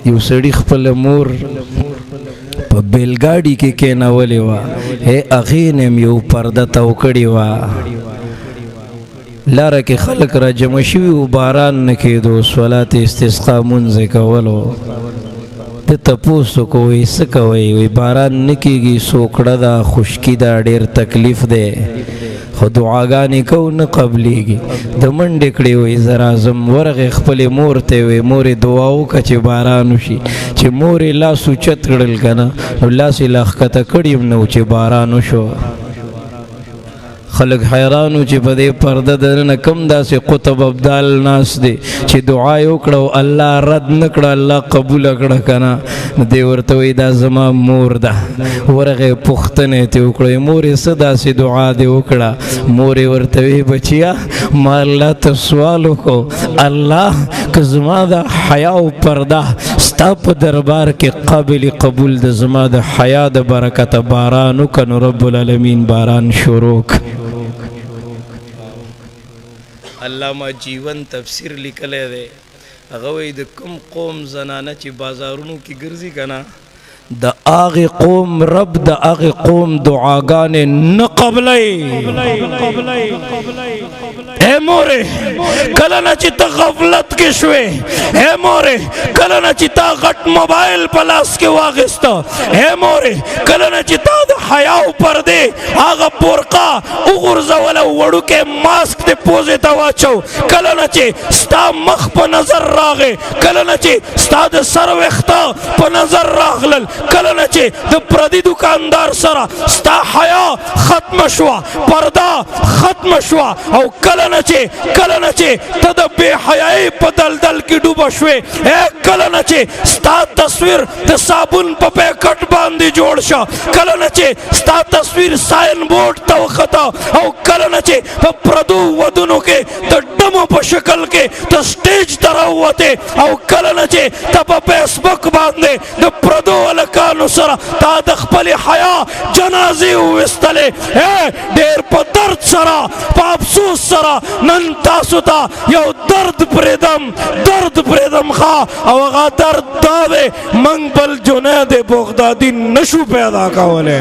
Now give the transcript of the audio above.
یو سړي خپل مور په بیلګاډي کې کېنولې وه، هې هغې نه هم یو پرده تاو کړې وه. لاره کې خلک را جمع شوي وو، باران نه کېدو، صلات استسقا مونځ یې کولو. ته تپوس وکړو، وایي څه کوئ؟ وایي باران نه کېږي، سوکړه ده، خشکي ده، ډېر تکلیف دی، خو دعاګانې کوو نه قبلېږي. د منډې کړې، وایي زه راځم. ورغی خپلې مور ته یې وایي مورې دعا وکړه چې باران وشي. چې مور یې لاس اوچت کړل که نه، نو لاس یې لا ښکته کړي هم نه و چې باران وشو. خلک حیرانو چې په دې پرده دننه کم داسې قطب ابدال ناس دی چې دعا یې وکړه او الله رد نه کړه، الله قبوله کړه که نه. نو دی ورته وایي دا زما مور ده. ورغی پوښتنه یې ترې وکړه، مور یې څه داسې دعا دې وکړه؟ مور یې ورته وایي بچیه ما الله ته سوال وکړو، الله که زما د حیا او پرده ستا په دربار کې قابل قبول د، زما د حیا د برکته باران وکړه، نو رب العالمین باران شروع کړ. علامه جیون تفسیر لیکلی دی، هغه وایي د کوم قوم زنانه چې بازارونو کې ګرځي که نه، د هغې قوم رب د هغې قوم دعاګانې نه قبلوي. اے مورې کله نه چې ته غفلت کې شوې، اے مورې کله نه چې تا غټ موبایل په لاس کې واخیسته، اے مورې کله نه چې تا د حیا او پردې هغه بورقه وغورځوله او وړوکی ماسک دې پوزې ته واچو، کله نه چې ستا مخ په نظر راغی، کله نه چې ستا د سر ویښته په نظر راغلل، کله نه چې د پردي دکاندار سره ستا حیا ختمه شوه، پرده ختمه شوه، او کله نه چې ته د بې حیایۍ په دلدل کې ډوبه شوې، کله نه چې ستا تصویر د صابون په پیکټ باندې جوړ شه، کله نه چې ستا تصویر ساین بورډ ته وخته، او کله نه چې په پردو ودونو کې د ډمو په شکل کې ته سټیج ته راووتې، او کله نه چې ته په فیسبوک باندې د پردو هلکانو سره تا د خپلې حیا جنازې وویستلې، ډېر په درد سره په افسوس سره نن تاسو ته یو درد پرېږدم، درد پرېږدم ښه، او هغه درد دا دی موږ بل جنید بغدادي نشو پیدا کولی.